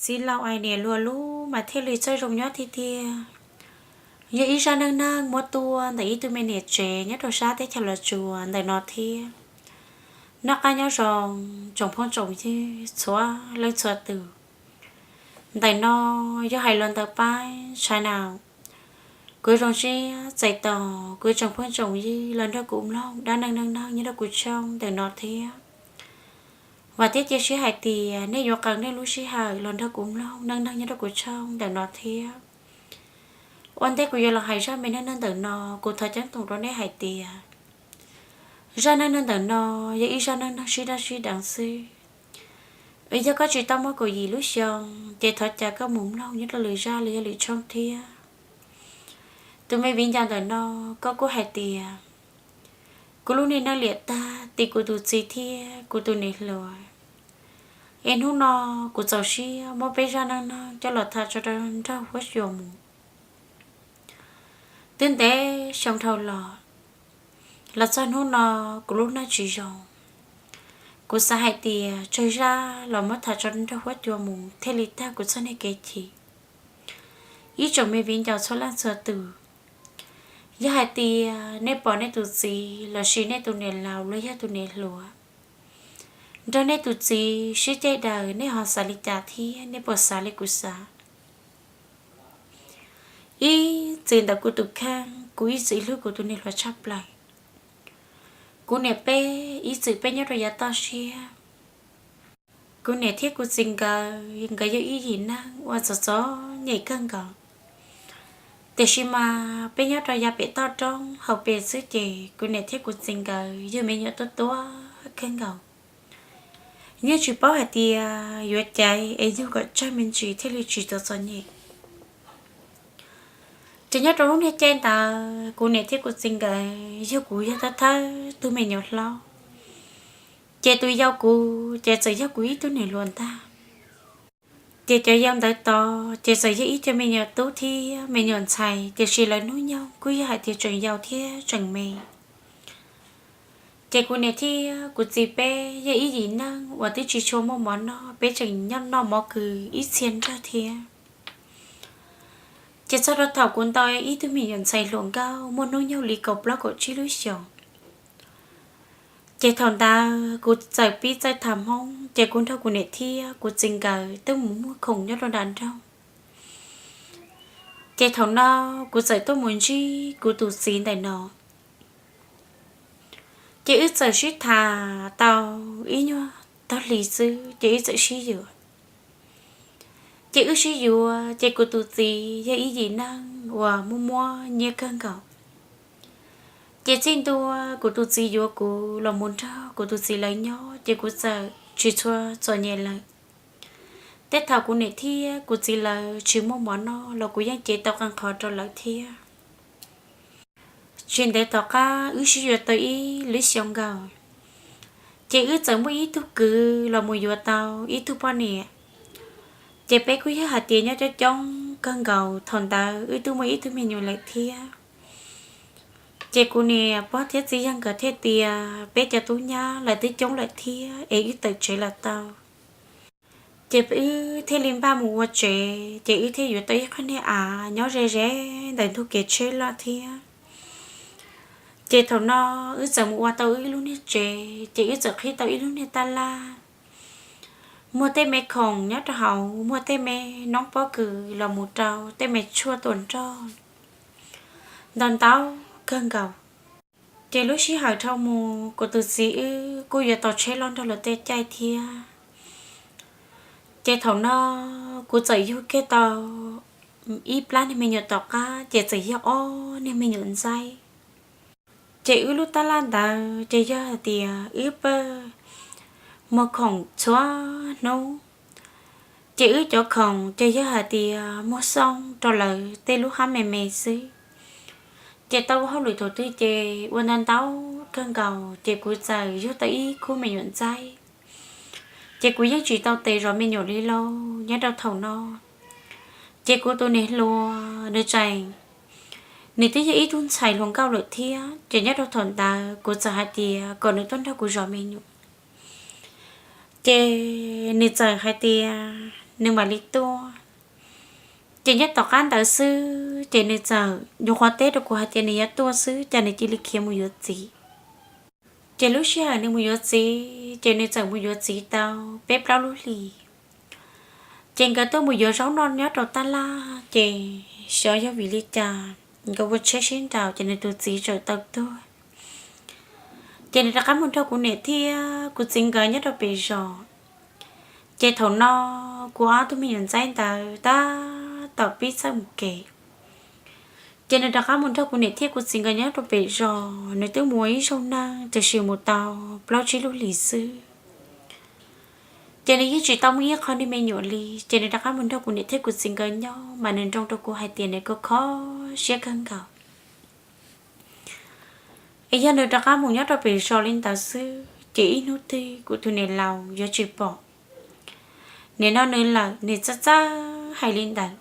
Txiv laus Ais Niam Luag Lub mas thiaj li txawj zoo nyob tiag tiag. Yog ib zaj neej neeg muab tuaj ntawm ib tug me niam tsev nyob rau sab teb chaws Los Tsuas ntawm no thiab. Noj qab nyob zoo tsoom phooj tsoom ywg txhua leej txhua tus. Ntawm no yog hais los ntawm pab China. Kuv zoo siab txais tos kuv tsoom phooj tsoom ywg los nrog kuv mloog dab neeg neej neeg nyob rau kuv tshooj ntawm no thiab. Vam thiab cia siab hais tias nej yuav qee nej lub sij hawm los nrog kuv mloog neej neeg nyob rau kuv tshooj ntawm no thiab. Ua ntej kuv yuav los hais zaj me neej neeg ntawm no, kuv thov ceeb toom rau nej hais tias zaj neej neeg ntawm no yog ib zaj neej neeg sib daj sib deev xwb. Yog koj tsis tau muaj kaum yim lub xyoo, ces thov caw koj mus mloog nyob rau lwm zaj los yog lwm tshooj thiab. Tus me viv ncaus ntawm no, koj kuj hais tias, kuv lub niag neej liam tag tim kuv tus txiv thiab kuv tus niam hluas, es hnub no kuv txaus siab muab peb zaj neej neeg coj los tham tso rau nraug huab cua mus. Twb ntev xyoo dhau los, los txog hnub no kuv lub neej tsis zoo. Kuv xav hais tias tsawg zaj los muab tham tso nraug huab cua mus thiaj li tag kuv txoj niag kev chim. Ib tsoom me viv ncaus txhua leej txhua tus, yog hais tias nej pom nej tus txiv lossis nej tus niam laus los yog tus niam hluas nrog nej tus txiv sib caij daws, nej ho xav li cas thiab nej puas xav li kuv xav? Ib txwm ntawm kuv tus kheej, kuv ib txwm hlub kuv tus niam hluas tshaj plaws. Kuv niam peb ib txwm peb nyob rau yav toj siab. Kuv niam thiab kuv txiv nkawd, nkawd yog ib yim neeg uas txom txom nyem kawg nkaus. Tiam sis mas peb nyob rau yav pem toj roob hauv pes xwb ces kuv niam thiab kuv txiv nkawd yug me nyuam tuab tuab kawg nkaus. Yeej tsis paub hais tias yuav caiv es yug kom tsawg me ntsis thiaj li tsis txom txom nyem. Ces nyob rau lub niag caij ntawd kuv niam thiab kuv txiv nkawd yug kuv yog thawj thawj tug me nyuam hlob. Ces tus yau kuv ces txawm yog kuv ib tug niam hluas ntag. Ces cov yau ntawd tod ces txawm yog ib co me nyuam tub thiab me nyuam ntxhais, tiam sis lawv hnub nyoog kuj yog hais tias tseem yau thiab tseem me. Ces kuv niam thiab kuv txiv peb yog ib yim neeg uas twb tsis tshua muaj mov noj, peb tseem nyob noj mov kws ib txhia nrog thiab. Ces txog rau thaum kuv nto ib tug me nyuam ntxhais hluas nkauj muaj hnub nyoog li kaum plaub kaum tsib lub xyoos, ces thaum ntawd kuv txawm pib txawj tham Hmoob, ces kuv nrog kuv niam thiab kuv txiv nkawd tuaj mus muag khoom nyob rau nram nroog. Ces thaum no kuv txawm tuaj mus ntsib kuv tus txiv ntawm no. Ces wb txawm sib tham tau ib nyuag tag hli xwb ces wb txawm sib yuav. Ces wb sib yuav ces kuv tus txiv yog ib yim neeg uas muaj muaj nyiaj kawg nkaus. Ces txij ntua kuv tus txiv yuav kuv los mus nrog kuv tus txiv lawv nyob ces kuv txawm tsis tshua txom nyem lawm. Tej thaum kuv niam thiab kuv txiv lawv tsis muaj mov noj los kuv yeej cev tau qee qhov rau lawv thiab. Tsis ntev tom qab wb sib yuav tau ib lub xyoo nkaus, ces wb txawm muaj ib tug kwv los mus yuav tau ib tug poj niam. Ces peb kuj yog hais tias nyob coob coob kawg nkaus, thaum ntawd wb twb muaj ib tug me nyuam lawm thiab. Ces kuv niam pog thiab txiv yawg nkawd thiaj tias peb cov tub nyab lawv twb coob lawm thiab es wb tawm tsev los tau. Ces wb thiaj li npaj mus ua tsev, ces wb thiaj yuav tau ib qho niag av nyob ze ze ntawm ntug kev tsheb loj thiab. Ces thaum no wb txawm mus ua tau ib lub niag tsev, ces wb txawm qhib tau ib lub niag taj laj, muag tej me khoom nyob rau hauv, muag tej me noob pob kws los mus rau tej me tshuaj tua nroj ntau ntau kawg nkaus. Ces lub sij hawm dhau mus kuv tus txiv wb kuj yuav tau tsheb loj nrog luag tej caij thiab. Ces thaum no kuv txawm yug kiag tau ib plab niag me nyuam tom qab, ces txawm yog ob niag me nyuam ntxaib. Ces wb lub taj laj ntawd ces yog hais tias wb pab muag khoom txhua hnub. Ces wb cov khoom ces yog hais tias muag xoob rau lawv tej lub hab me me xwb. Ces tau ua hauj lwm thaum twg ces ua ntau ntau kawg nkaus, ces kuv txawm yug tau ib khub me nyuam ntxaib. Ces kuv yeej tsis tau tes zov me nyuam li lauj nyob rau thaum no. Ces kuv tus niam hluas nws tseem, nws twb yog ib tug ntxhais hluas nkauj lawm thiab, ces nyob rau thaum ntawd kuv txawm hais tias kom nws tuaj nrog kuv zov me nyuam. Ces nws txawm hais tias nws mam li tuaj. Ces nyob tom qab ntawd xwb ces nws txawm nyuam qhuav teb rau kuv hais tias nws yuav tuaj xwb, cas nws cia li khiav mus yuav txiv. Ces lub sij hawm nws mus yuav txiv ces nws txawm mus yuav txiv tau peb plaub lub hlis. Ces nkawd tuaj mus yuav zaub noj nyob rau tab laj, ces xyov yog vim li cas nkawd ua tsheb sib nraus ces nws tus txiv txawm tau tuag. Ces nws rov qab mus nrog kuv niam thiab kuv txiv nkawd nyob rau pem zos. Ces thaum no kuv ob tug me nyuam ntxaib ntawd tab tom pib txawj mus kev. Ces nws rov qab mus nrog kuv niam thiab kuv txiv nkawd nyob rau pem zos, nws twb mus ua ib zaug neej tiam sis mus tau plaub tsib lub hlis xwb. Ces nws yeej tsis tau muaj ib qho niag me nyuam li, ces nws rov qab mus nrog kuv niam thiab kuv txiv nkawd nyob mas nws nroo rau kuv hais tias nws kho kho siab kawg nkaus. Es yog nws rov qab mus nyob rau pem zos li ntawd xwb ces ib hnub twg kuv tus niam laus yuav tsis pom. Nim no nws lawm nws txawj txawj hais li ntawd.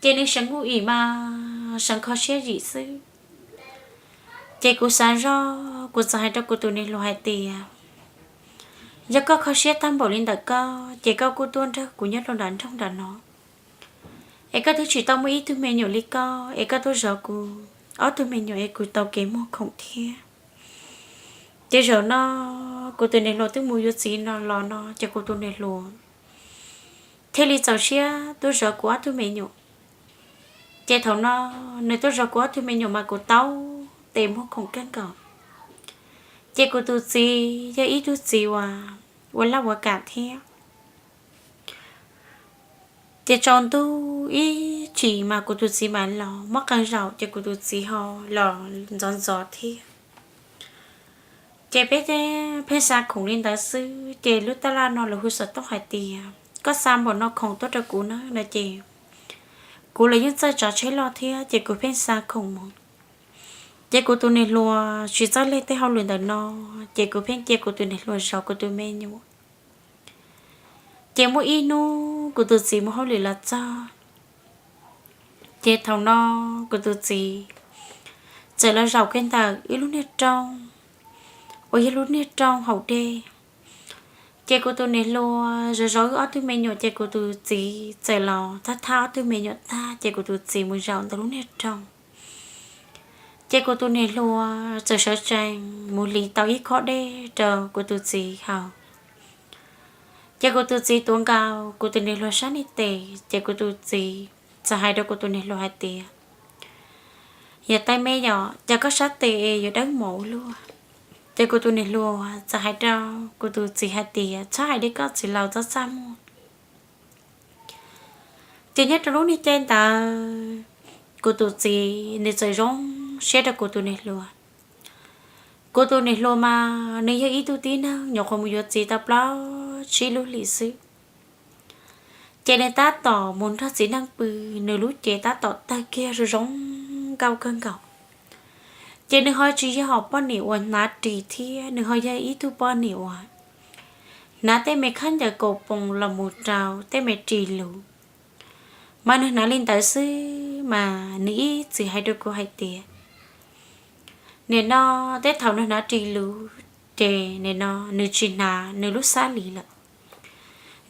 Ces nws seev nkuj im mas seev kho siab zim xwb. Ces kuv xav zog kuv txawm hais rau kuv tus niam hluas hais tias, yog koj kho siab tag npaum li ntawm koj ces koj kuj tuaj nrog kuv nyob rau nram nroog nram no. Es koj twb tsis tau muaj ib tug me nyuam li koj es koj tuaj zov kuv ob tug me nyuam es kuv tau kev muag khoom thiab. Ces zaum no kuv tus niam hluas twb mus yuav txiv no los no ces kuv tus niam hluas thiaj li txaus siab tuaj zov kuv ob tug me nyuam. Ces thaum no nws tuaj zov kuv ob tug me nyuam mas kuv tau tes muag khoom kawg nkaus. Ces kuv tus txiv yog ib tug txiv uas ua laj ua kam thiab. Ces tsaus ntuj ib chim mas kuv tus txiv mam los, muab qee zaum ces kuv tus txiv ho los ntxov ntxov thiab. Ces peb pheej xa khoom li ntawd xwb ces lub taj laj no lawv hu xov tooj hais tias koj xa npaum no khoom tuaj rau kuv na no ces kuv los yeej txawj tsav tsheb loj thiab ces kuv pheej xa khoom mus. Ces kuv tus niam hluas tsis txawj leg tej hauj lwm ntawm no, ces kuv pheej cia kuv tus niam hluas zov kuv tus me nyuam. Ces muaj ib hnub kuv tus txiv mus hauj lwm los txog, ces thaum no kuv tus txiv txawm los zaum kiag ntawm wb lub niag rooj uas yog lub niag rooj haus dej. Ces kuv tus niam hluas zov zov wb ob tug me nyuam ces kuv tus txiv txawm los thab thab ob tug me nyuam tag ces kuv tus txiv mus zaum ntawm lub niag rooj. Ces kuv tus niam hluas txawm sawv tsees mus hliv tau ib khob dej rau kuv tus txiv haus. Ces kuv tus txiv tuav nkaus kuv tus niam hluas sab niag tes ces kuv tus txiv txawm hais rau kuv tus niam hluas hais tias, yog tais me yom, cas koj sab tes yuav dawb mos ua luaj. Ces kuv tus niam hluas txawm hais rau kuv tus txiv hais tias txhob hais li koj txiv laus txhob txaj muag. Ces nyob rau lub niag caij ntawd kuv tus txiv nws txawm zoo siab rau kuv tus niam hluas. Kuv tus niam hluas mas nws yog ib tug tib neeg nyuam qhuav mus yuav txiv tau plaub tsib lub hlis xwb. Ces nws tab tom mus nrog txiv neej pw, nws lub cev tab tom tawg kiag zoo zoo nkauj kawg nkaus. Ces nws ho tsis yog hom poj niam uas hnav ris thiab, nws ho yog ib tug poj niam uas hnav tej me khaub ncaws kaus poos los mus rau tej me ris luv. Mas nws hnav li ntawd xwb mas nws ib txwm hais rau kuv hais tias, nim no tej thaum nws hnav ris luv ces nim no nws tsis hnav nws lub xab lis lawm.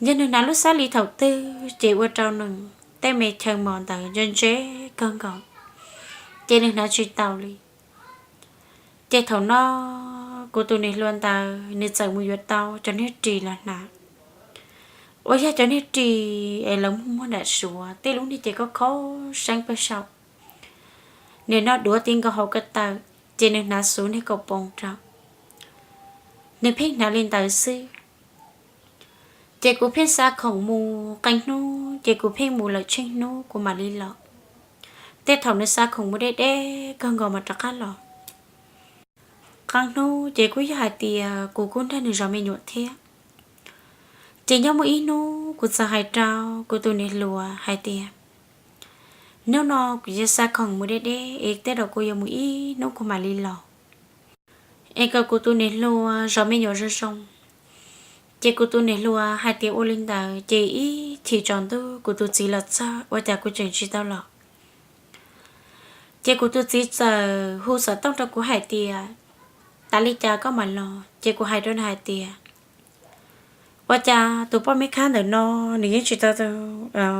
Yog nws hnav lub xab lis thaum twg ces ua rau nws tej me chaw mos ntawd ntse ntse kawg nkaus, ces nws hnav tsis tau li. Ces thaum no kuv tus niam hluas ntawd nws txawm mus yuav tau cov niag ris los hnav, uas yog cov niag ris es lawv muag muag nram Suav, tej lub niag ces koj khob seeb pawg saum. Nim no duav ti nkaus hauv ko taw, ces nws hnav xuv niag kaus poos rau, nws pheej hnav li ntawd xwb. Ces kuv pheej xa khoom mus qee hnub, ces kuv pheej mus lawm tsheej hnub kuv mam li los. Tej thaum nws xa khoom mus deb deb kawg nkaus mas rov qab los. Qee hnub ces kuj yog hais tias kuv kuj nrog nws zov me nyuam thiab. Ces nyob muaj ib hnub kuv txawm hais rau kuv tus niam hluas hais tias, hnub no kuv yuav xa khoom mus deb deb es tej zaum kuv yuav mus ib hnub kuv mam li los, es kom kuv tus niam hluas zov me nyuam zoo zoo. Ces kuv tus niam hluas hais tias ua li ntawd, ces ib chim tsaus ntuj kuv tus txiv los txog ua cas kuv tseem tsis tau los. Ces kuv tus txiv txawm hu xov tooj rau kuv hais tias, tas li cas koj mam los? Ces kuv hais rau nws hais tias, Ua cas tus poj me khab ntawm no nws yeej tsis tau,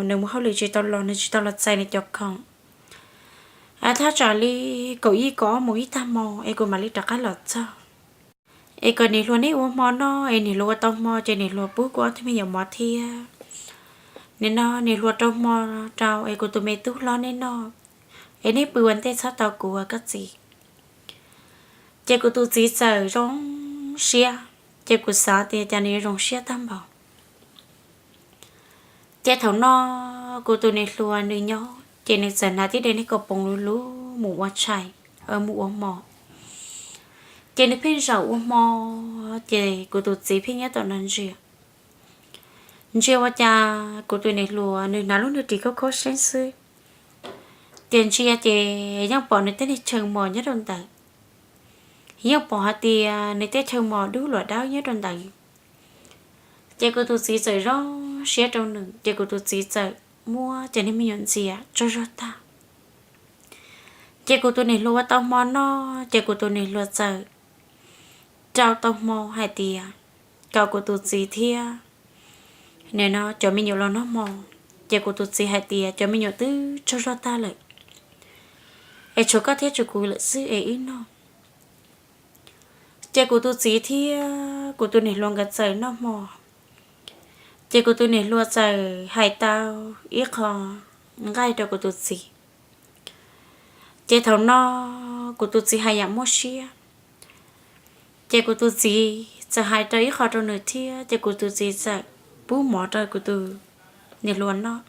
nws mus hauj lwm tsis tau los, nws tsis tau los txais nws cov khoom. Thaj tsam li kaum ib kaum ob moos ib tag hmo es kuv mam li rov qab los txog. Es kom niam hluas neb ua hmo noj es niam hluas ua tau hmo ces niam hluas pub kuv ob tug me nyuam mov thiab. Nim no niam hluas rau hmo rau es kuv tus me tub hlob neb noj, es neb pw ua ntej txhob tau kuv ua koj txiv. Ces kuv tus txiv txawm zoo siab, ces kuv xav tias cas nws yuav zoo siab tag npaum. Ces thaum no kuv tus niam hluas nws nyob ces nws txawm hnav tib daim niag kaus poom luv luv mus ua tshais, mus ua hmo. Ces nws pheej zaum ua hmo, ces kuv tus txiv pheej nyob tom no ntsia. Ntsia ua cas kuv tus niam hluas nws hnav lub niag ris khaub khaub seeb xwb, ces ntsia ces yeej pom nws tej niag chaw mos nyob rau ntawd, yeej pom hais tias nws tej chaw mos dub luam dawb nyob rau ntawd. Ces kuv tus txiv txawm zoo siab rau nws, ces kuv tus txiv txawm muab cov niag me nyuam ntxias tsaug zog tag. Ces kuv tus niam hluas ua tau hmo noj, ces kuv tus niam hluas txawm rau tau hmo hais tias kom kuv tus txiv thiab nim no cov me nyuam los noj hmo. Ces kuv tus txiv hais tias cov me nyuam twb tsaug zog tag lawm, es tshuav koj thiab tshuav kuv lawm xwb es wb noj. Ces kuv tus txiv thiab kuv tus niam hluas nkawd txawm noj hmo. Ces kuv tus niam hluas txawm hais tau ib qho nqaij rau kuv tus txiv. Ces thaum no kuv tus txiv haj yam muaj siab, ces kuv tus txiv txawm hais rau ib qho rau nws thiab, ces kuv tus txiv txawm pub mov rau kuv tus niam hluas noj.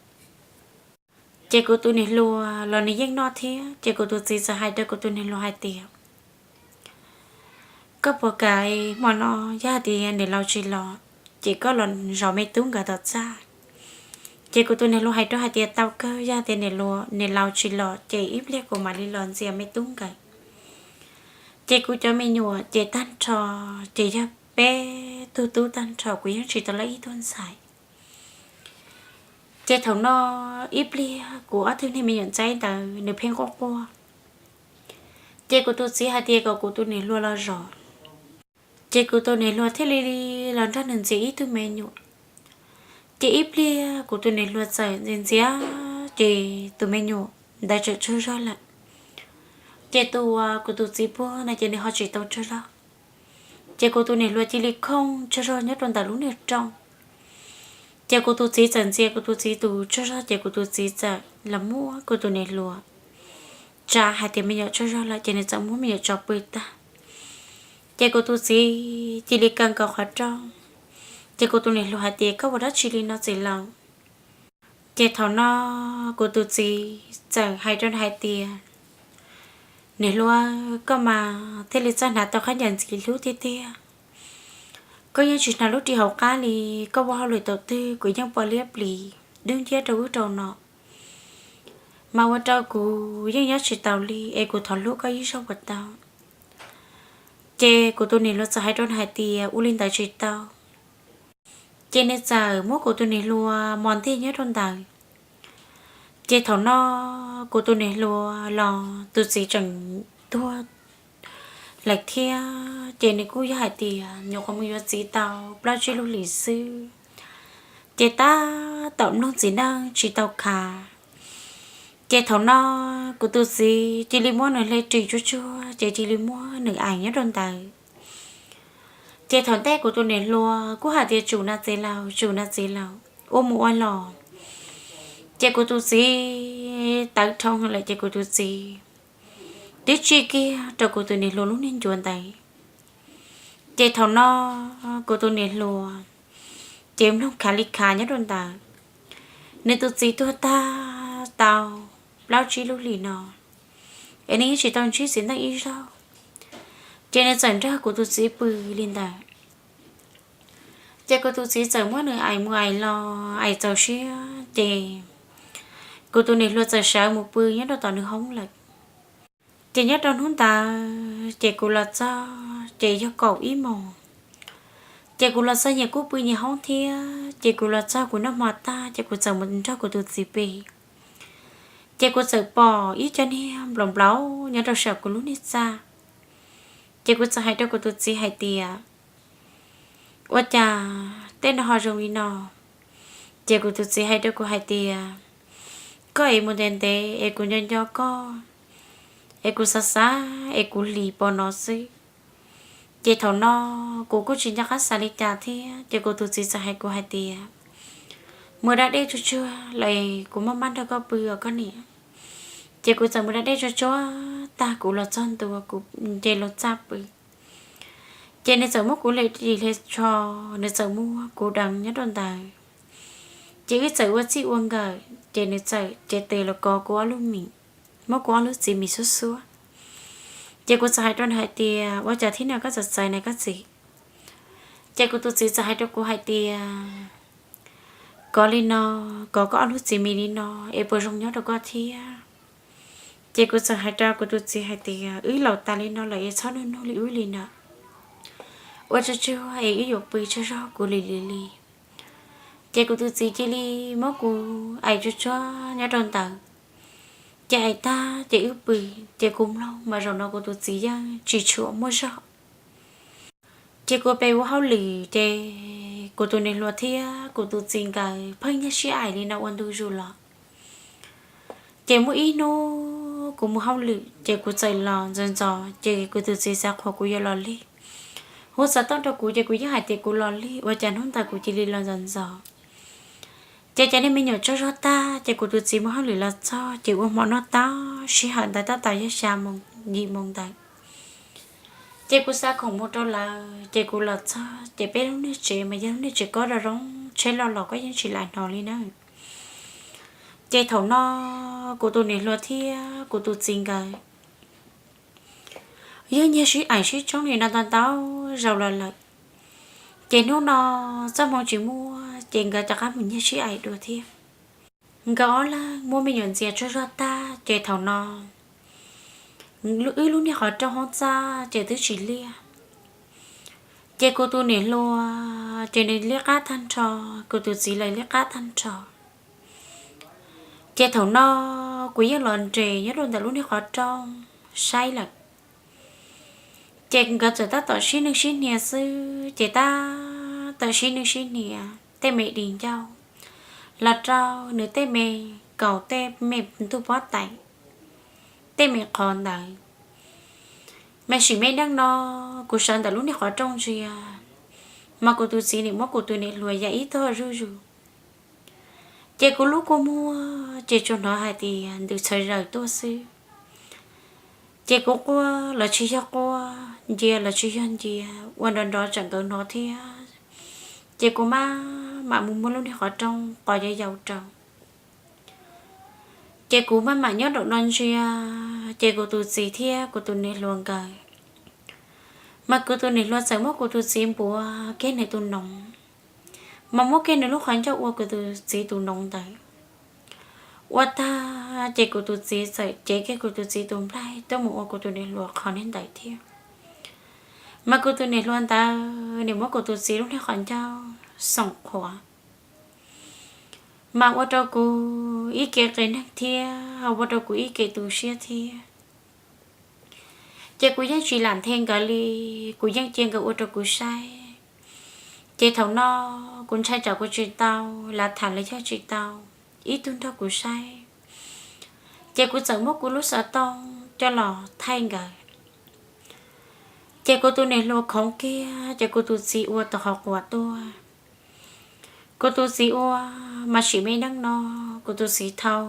Ces kuv tus niam hluas los nws yeej noj thiab, ces kuv tus txiv txawm hais rau kuv tus niam hluas hais tias, koj puas kam hmo no yog hais tias niam laus tsis los, ces koj los zov me tub nkawd tom txaj? Ces kuv tus niam hluas hais rau hais tias tau kawg, yog hais tias niam laus tsis los ces ib pliag kuv mam li los ntxias me tub nkawd. Ces kuv cov me nyuam ces tag nrho ces yog peb tug tub tag nrho, kuv yeej tsis tau lawv ib tug ntxhais. Ces thaum no ib pliag kuv ob tug niag me nyuam ntxaib ntawd nws pheej quaj quaj. Ces kuv tus txiv hais tias kom kuv tus niam hluas los zov. Ces kuv tus niam hluas thiaj li los nrog nws ntxias ib tug me nyuam. Ces ib pliag kuv tus niam hluas txawm ntxias ntxias, ces tus me nyuam ntawd txawm tsaug zog lawm. Ces tus uas kuv tus txiv puag no ces nws ho tsis tau tsaug zog. Ces kuv tus niam hluas cia li khooj tsaug zog nyob rau ntawm lub niag rooj. Ces kuv tus txiv txawm ntxias kuv tus txiv tus tsaug zog, ces kuv tus txiv txawm los muab kuv tus niam hluas tsa hais tias me nyuam tsaug zog lawm, ces nws txawm muab me nyuam tso pw tag. Ces kuv tus txiv cia li kaw nkaus qhov rooj. Ces kuv tus niam hluas hais tias koj ua dab tsi li no txiv laus? Ces thaum no kuv tus txiv txawm hais rau nws hais tias, niam hluas, koj mas thiaj li txawj hnav tau qhab ncaws ntxim hlub tiag tiag. Koj yeej tsis hnav lub ris hauv qab li, koj ua hauj lwm thaum twg kuv yeej pom liab plis dub nciab rau ub rau no. Mas ua rau kuv yeej nyob tsis taus li, es kuv thov hlub koj ib zaug puas tau? Ces kuv tus niam hluas txawm hais rau nws hais tias ua li ntawd tsis tau. Ces nws txawm muab kuv tus niam hluas mos ntiag nyob rau ntawd. Ces thaum no kuv tus niam hluas los tus txiv tseem tuag lawm thiab, ces nws kuj yog hais tias nyuam qhuav mus yuav txiv tau plaub tsib lub hlis xwb, ces tab tom mloog txiv neej tsis tau khav. Ces thaum no kuv tus txiv cia li muab nws hle ris tsuag tsuag, ces cia li muab nws aim nyob rau ntawd. Ces thaum ntej kuv tus niam hluas kuj hais tias tsum na txiv laus, tsum na txiv laus, ua mus ua los. Ces kuv tus txiv tawv dhau lawm, ces kuv tus txiv twb tsij kiag rau kuv tus niam hluas lub niag ncuav ntawd. Ces thaum no kuv tus niam hluas ces mloog khav li khav nyob rau ntawd. Nws tus txiv tuag tag tau plaub tsib lub hlis no, es nws yeej tsis tau ntsib txiv neej ib zaug. Ces nws txawm nrog kuv tus txiv pw li ntawd. Ces kuv tus txiv txawm muab nws aim mus aim los aim txaus siab, ces kuv tus niam hluas txawm sawv mus pw nyob rau tom nws hoob lawm. Ces nyob rau hnub ntawd ces kuv los txog ces yog kaum ib moos. Ces kuv los txog nyias kuj pw nyias hoob thiab, ces kuv los txog kuv noj hmo tag ces kuv txawm mus nrog kuv tus txiv pw. Ces kuv txawm pom ib co niag nplaum nplaum nyob rau saum kuv lub niag txaj. Ces kuv txawm hais rau kuv tus txiv hais tias, ua cas tej no ho zoo li no. Ces kuv tus txiv hais rau kuv hais tias, koj es mus ntev ntev es kuv nco nco koj, es kuv xav xav es kuv hlis pos no xwb. Ces thaum no kuv kuj tsis nco qab xav li cas thiab, ces kuv tus txiv txawm hais kuv hais tias, mus da dej tsuag tsuag los kuv muab mab nrog koj pw os koj niam. Ces kuv txawm mus da dej tsuag tsuag tag kuv los txog ntua kuv nce loo txaj pw. Ces nws txawm muab kuv hle ris hle tsho, nws txawm muab kuv deev nyob rau ntawd. Ces wb txawm ua txij ua nkawm, ces nws txawm cev tes los kov kuv ob lub mis, muab kuv ob lub txiv mis xuab xuab. Ces kuv txawm hais rau nws hais tias, ua cas thiab no koj txawm txais na koj txiv? Ces kuv tus txiv txawm hais rau kuv hais tias, kov li no, kov koj ob lub txiv mis li no es puas zoo nyob rau koj thiab? Ces kuv txawm hais rau kuv tus txiv hais tias, wb laus tas li no lawm es txhob nug nug li wb li na. Ua tsuag tsuag es wb yuav pw tsaug zog kuv lim lim li. Ces kuv tus txiv cia li muab kuv aim tsuag tsuag nyob rau ntawd. Ces aim tag ces wb pw, ces kuv mloog mas zaum no kuv tus txiv yeej tsis tshua muaj zog. Ces kuv pem ua hauj lwm ces kuv tus niam hluas thiab kuv tus txiv nkawd pheej nyiag sib aim li no ua ntu zus los. Ces muaj ib hnub kuv mus hauj lwm ces kuv txawm los ntxov ntxov ces kuv tus txiv xav qhuas kuv yuav los lig. Hu xov tooj rau kuv ces kuv yeej hais tias kuv los lig, ua cas hnub ntawd kuv cia li los ntxov ntxov. Ces cov niag me nyuam tsaug zog tag ces kuv tus txiv mus hauj lwm los txog ces ua hmo noj tag, sij hawm ntawd tab tom yog xya moos yim moos ntawd. Ces kuv xa khoom mus rau lawv ces kuv los txog ces peb lub niag tsev mas yog lub niag tsev kob rau zoo, tsheb loj los koj yeej tsis lam hnov li na. Ces thaum no kuv tus niam hluas thiab kuv tus txiv nkawd yeej nyiag sib aim sib tshoob li no ntau ntau zaus los lawm. Ces hnub no txoj hmoo tsis muaj ces nkawd rov qab mus nyiag sib aim dua thiab. Nkawd ob leeg muaj me nyuam ntxias tsaug zog tag ces thaum no wb lub niag qhov rooj hoob txaj ces twb tsis liaj. Ces kuv tus niam hluas ces nws liab qab tag nrho, kuv tus txiv lawv liab qab tag nrho. Ces thaum no kuv yeej los nres nyob rau ntawm lub niag qhov rooj saib lawm. Ces nkawd txawm tab tom sib neej sib hnia xwb ces tab tom sib neej sib hnia, tej me di ncauj los rau nws tej me kaus tej me ntug pob tais, tej me qhov ntawd. Me sim me neej no kuv sawv ntawm lub niag qhov rooj ntsia, mas kuv tus txiv nim muab kuv tus niam hluas ya ib tog zuj zus. Ces kuv lub kua muag ces tsuas hnov hais tias ntws txhawv zaws tuaj xwb. Ces kuv quaj los tsis yog quaj, ncia los tsis yog ncia, ua nrov nrov tsam nkawd hnov thiab. Ces kuv maj mam mus muab lub niag qhov rooj qos yau yau rau. Ces kuv maj mam nyob nraum no ntsia, ces kuv tus txiv thiab kuv tus niam hluas nkawd, mas kuv tus niam hluas txawm muab kuv tus txiv npuav kiag nws tus noov, mas muab kiag nws lub qhov ncauj ua kuv tus txiv tus noov ntawd. Ua tag ces kuv tus txiv txawm cev kiag kuv tus txiv tus nplaig tuaj mus ua kuv tus niam hluas qhov niag ntawd thiab. Mas kuv tus niam hluas ntawd nws muab kuv tus txiv lub niag qhov ncauj xoom qhuav, mas ua rau kuv ib ke qias neeg thiab ua rau kuv ib ke tu siab thiab. Ces kuv yeej tsis lam nthe nkawd li, kuv yeej cia nkawd ua rau kuv saib. Ces thaum no kuv ntshai tsam kuv tsis tau, lav tham los yog tsis tau ib tug nrog kuv saib. Ces kuv txawm muab kuv lub xov tooj coj los thaij nkawd. Ces kuv tus niam hluas khoov kiag ces kuv tus txiv ua tau qhov quav tuaj. Kuv tus txiv ua, mas sim me neej no kuv tus txiv thau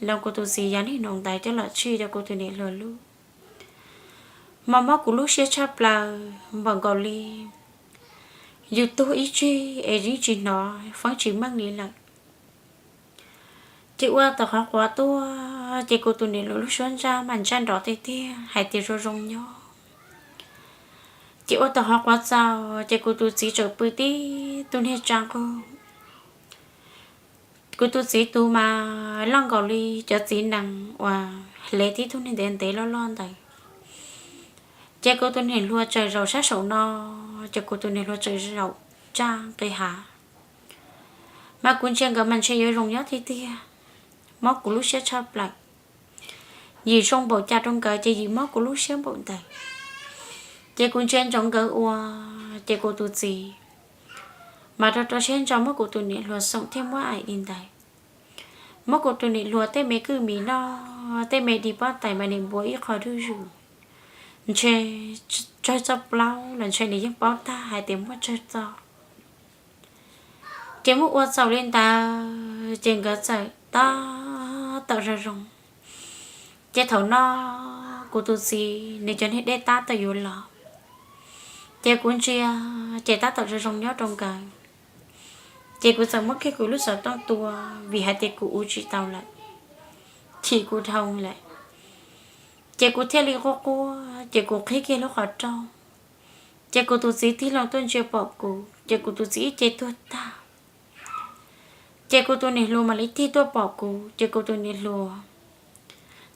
los kuv tus txiv yav niag noov ntawd coj los tsij rau kuv tus niam hluas lub, mas mob kuv lub siab tshaj plaws npaum nkaus li yus tuag ib tsig es yeej tsis hnov feeb tsis meej li lawm. Ces ua tau qhov quav tuaj ces kuv tus niam hluas lub suab ntsaj mas ntsaj nrov tiag tiag hais tias zoo zoo nyob. Ces ua tau qhov quav txaus ces kuv tus txiv tseem pw tib tug niag tsa nqug. Kuv tus txiv tus mas loj nkaus li cov txiv nees uas hle tib tug niag ntev ntev loj loj ntawd. Ces kuv tus niam hluas tseem zaum sab saum no, ces kuv tus niam hluas tseem zaum tsa nqis hav. Mas kuv ntsia nkawd mas ntshe yuav zoo nyob tiag tiag, mob kuv lub siab tshaj plaws. Yim zoo npaum cas rau nkawd ces yim mob kuv lub siab npaum ntawd. Ces kuv ntsia ntsoov nkawd ua, ces kuv tus txiv Mas rau rau siab ntso muab kuv tus niam hluas xoom thiab muab aim li ntawd. Muab kuv tus niam hluas tej me kwj mis noj, tej me di pob tais mas nim npuav ib qho zuj zus, ntshe tsawg txoj plaub los ntshe nws yeej paub tag hais tias muaj tsawg txoj. Ces muab ua txaus li ntawd ces nkawd txawm tab tom zoo zoo. Ces thaum no kuv tus txiv nws cov niag dej tab tom yuav los, ces kuv ntsia ces tab tom zoo zoo nyob rau nkawd. Ces kuv txawm muab kiag kuv lub xov tooj tua, vim hais tias kuv ua tsis tau lawm, chim kuv dhau lawm. Ces kuv thiaj li quaj quaj, ces kuv qhib kiag lub qhov rooj. Ces kuv tus txiv tig loo tuaj ntsia pom kuv, ces kuv tus txiv ib ce tuag tag. Ces kuv tus niam hluas mam li tig tuaj pom kuv, ces kuv tus niam hluas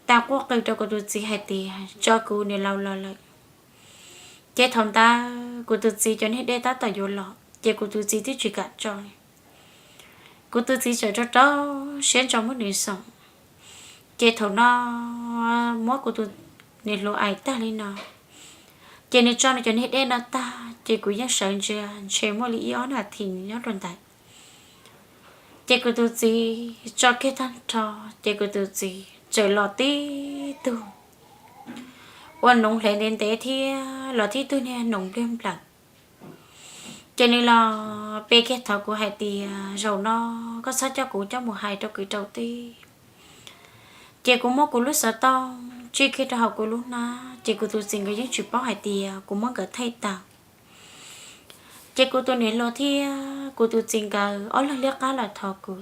tas quaj qw rau kuv tus txiv hais tias tso kuv, niam laus los lawm. Ces thaum ntawd kuv tus txiv cov niag dej tab tom yuav los, ces kuv tus txiv twb tsis kam tso li. Kuv tus txiv txawm rau rau siab ntso muab nws xoom. Ces thaum no muab kuv tus niam hluas aim tag li no, ces nws tso nws cov niag dej no tag ces kuv yeej sawv ntsia ntshe muaj li ib ob nas this nyob rau ntawd. Ces kuv tus txiv tso kiag tag nrho, ces kuv tus txiv txawm los tib tug ua noov hle ntev ntev thiab los tib tug niag noov npliag nplawm. Ces nws los pe kiag thov kuv hais tias zaum no koj txhob coj kuv coj mus hais rau kwv rau tij. Ces kuv muab kuv lub xov tooj tsij kiag rau hauv kuv lub hnab, ces kuv tus txiv nkawd yeej tsis paub hais tias kuv muab nkawd thaij tawm. Ces kuv tus niam hluas thiab kuv tus txiv nkawd ob leeg liab qab los thov kuv.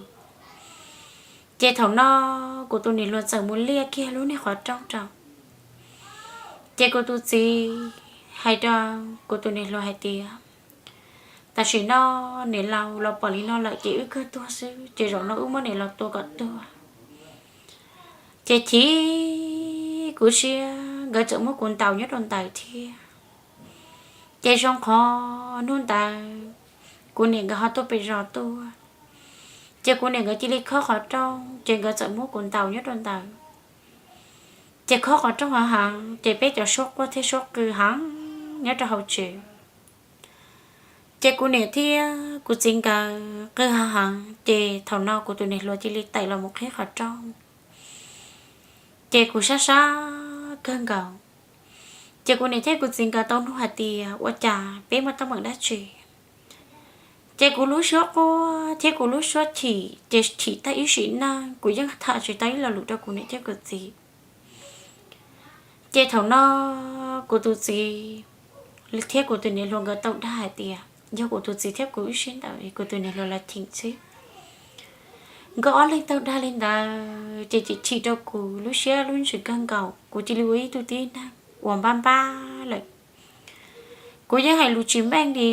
Ces thaum no kuv tus niam hluas txawm mus liaj kiag lub niag qhov rooj rau. Ces kuv tus txiv hais rau kuv tus niam hluas hais tias tam sim no niam laus los pom li no lawm ces wb kawg tuag xwb, ces zaum no wb muab niam laus tua kom tuag. Ces chim kuv siab nkawd txawm muab kuv ntaus nyob rau ntawd thiab. Ces zoo qhov hnub ntawd kuv niam nkawd ho tuaj pem zos tuaj, ces kuv niam nkawd cia li khob qhov rooj ces nkawd txawm muab kuv ntaus nyob rau ntawd. Ces khob qhov rooj heev heev ces peb cov suab quaj thiab suab qw heev nyob rau hauv tsev. Ces kuv niam thiab kuv txiv nkawd qw heev heev ces thaum no kuv tus niam hluas cia li tawm los mus qhib qhov rooj. Ces kuv sab sab kawg nkaus. Ces kuv niam thiab kuv txiv nkawd tau nug hais tias ua cas peb muaj teeb meem dab tsi. Ces kuv lub suab quaj thiab kuv lub suab chim ces chim tag ib sim neej kuv yeej tham tsis tau ib lo lus rau kuv niam thiab kuv txiv. Ces thaum no kuv tus txiv thiab kuv tus niam hluas nkawd tau dag hais tias yog kuv tus txiv thiab kuv wb sib ntaus, kuv tus niam hluas los cheem xwb. Nkawd ob leeg tau dag li ntawd ces chim chim rau kuv lub siab lub ntsws kawg nkaus, kuv cia li ua ib tug tib neeg uas npab npab lawm. Kuv yeej hais lus tsis meej li,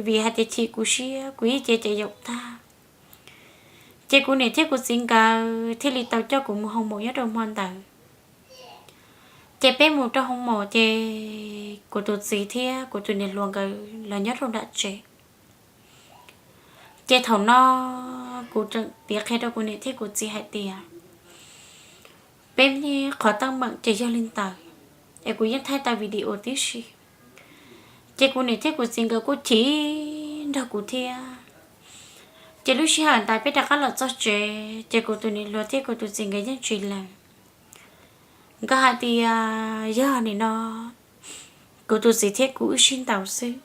vim hais tias chim kuv siab kuv ib ce ces yaum tag. Ces kuv niam thiab kuv txiv nkawd thiaj li tau coj kuv mus hoo maum nyob rau hmo ntawd. Ces peb mus rau hoo maum ces kuv tus txiv thiab kuv tus niam hluas nkawd los nyob rau nram tsev. Ces thaum no kuv tseem piav qhia rau kuv niam thiab kuv txiv hais tias peb qhov teeb meem ces yog li ntawd, es kuv yeej thaij tau video tib si. Ces kuv niam thiab kuv txiv nkawd kuj chim nrog kuv thiab. Ces lub sij hawm ntawd peb rov qab los txog tsev ces kuv tus niam hluas thiab kuv tus txiv nkawd yeej tsis lees. Nkawd hais tias yog nim no kuv tus txiv thiab kuv wb sib ntaus xwb,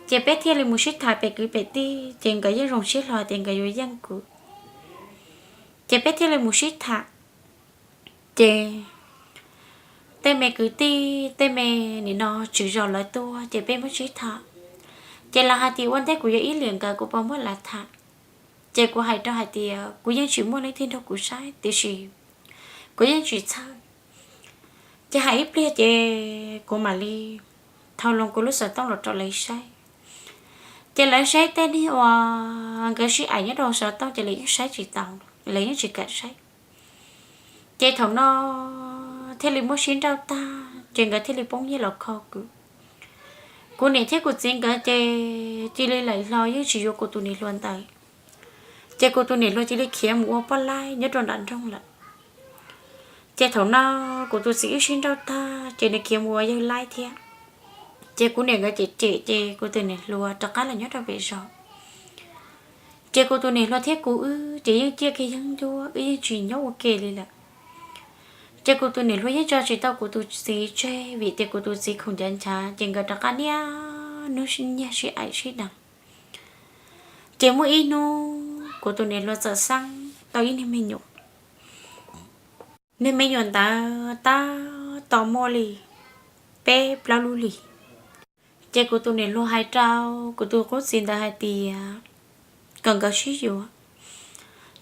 ces peb thiaj li mus sib tham pem kwv pem tij, ces nkawd yeej zoo siab hlo tias nkawd yuav yeej kuv. Ces peb thiaj li mus sib tham. Ces tej me kwv tij tej me nim no tswv zos lawv tuaj ces peb muab sib tham. Ces lawv hais tias ua ntej kuv yuav ib liam nkawd kuv puas muab lawv tham. Ces kuv hais rau hais tias kuv yeej tsis muaj leej twg nrog kuv saib tiam sis kuv yeej tsis txhawj. Ces hais ib pliag ces kuv mam li thau loo kuv lub xov tooj los rau lawv saib. Ces lawv saib tej neeg uas nkawd sib aim nyob rau xov tooj ces lawv yeej saib tsis taus, lawv yeej tsis kam saib. Ces thaum no thiaj li muab sib nrauj tag ces nkawd thiaj li poob nyiaj los kho kuv. Kuv niam thiab kuv txiv nkawd ces cia li lawm hlo yeej tsis yuav kuv tus niam hluas ntawd. Ces kuv tus niam hluas cia li khiav mus ua poj laib nyob rau nram nroog lawm. Ces thaum no kuv tus txiv wb sib nrauj tag ces nws khiav mus ua yawg laib thiab. Ces kuv niam nkawd cem cem ces kuv tus niam hluas rov qab los nyob rau pem zos. Ces kuv tus niam hluas thiab kuv wb ces yeej ciaj kiag yeeb ncuab, wb yeej tsis nyob ua ke li lawm. Ces kuv tus niam hluas yeej tso tsis tau kuv tus txiv tseg vim tias kuv tus txiv khoom ncav nchav ces nkawd rov qab niaj hnub nyiag sib aim sib deev. Ces muaj ib hnub kuv tus niam hluas txawm xeeb tau ib niag me nyuam. Niag me nyuam ntawd tab tom muaj li peb plaub lub hlis. Ces kuv tus niam hluas hais rau kuv tus qub txiv ntawd hais tias kom nkawd sib yuav.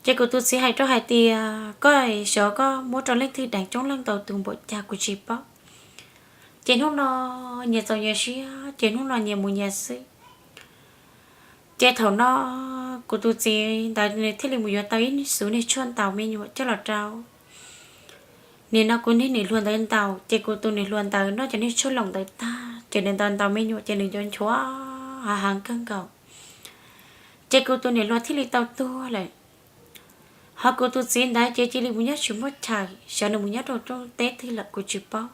Ces kuv tus txiv hais rau hais tias koj xyov koj muab rau leej twg deev coob leej ntau tus npaum cas kuv tsis paub. Ces hnub no nyias txaus nyias siab ces hnub no nyias mus nyias xwb. Ces thaum no kuv tus txiv ntawd nws thiaj li mus yuav tau ib xuv niag tshuaj ntaus me nyuam coj los rau nim no kuv niag niam hluas ntawd ntaus. Ces kuv tus niam hluas ntawd noj cov niag tshuaj loos ntawd tag ces nws ntaus ntaus me nyuam ces nws nco nchuav hav heev kawg nkaus. Ces kuv tus niam hluas thiaj li tau tuag lawm. Ho kuv tus txiv ntawd ces cia li mus nyob tsis muaj chaw, xyov nws mus nyob rau rooj teb twg lawm kuv tsis paub.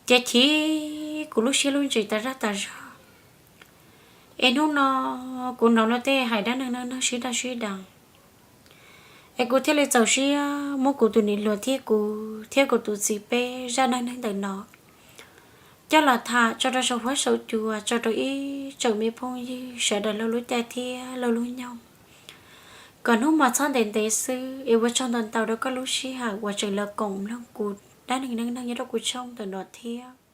Ces chim kuv lub siab lub ntsws tas zaj tas zog. Es hnub no kuv hnov luag tej hais dab neeg neej neeg sib daj sib deev, es kuv thiaj li txaus siab muab kuv tus niam hluas thiab kuv thiab kuv tus txiv peb zaj neej neeg ntawm no coj los tham tso rau saum huab saum cua tso rau ib tsoom me phooj ywg sawv daws laug lub caij thiab laug lub nyoog, kom hnub hmo txhob ntev ntev xwb. Es ua tsaug ntau ntau rau koj lub sij hawm uas tseem los koom mloog kuv dab neeg neej neeg nyob rau kuv tshooj ntawm no thiab.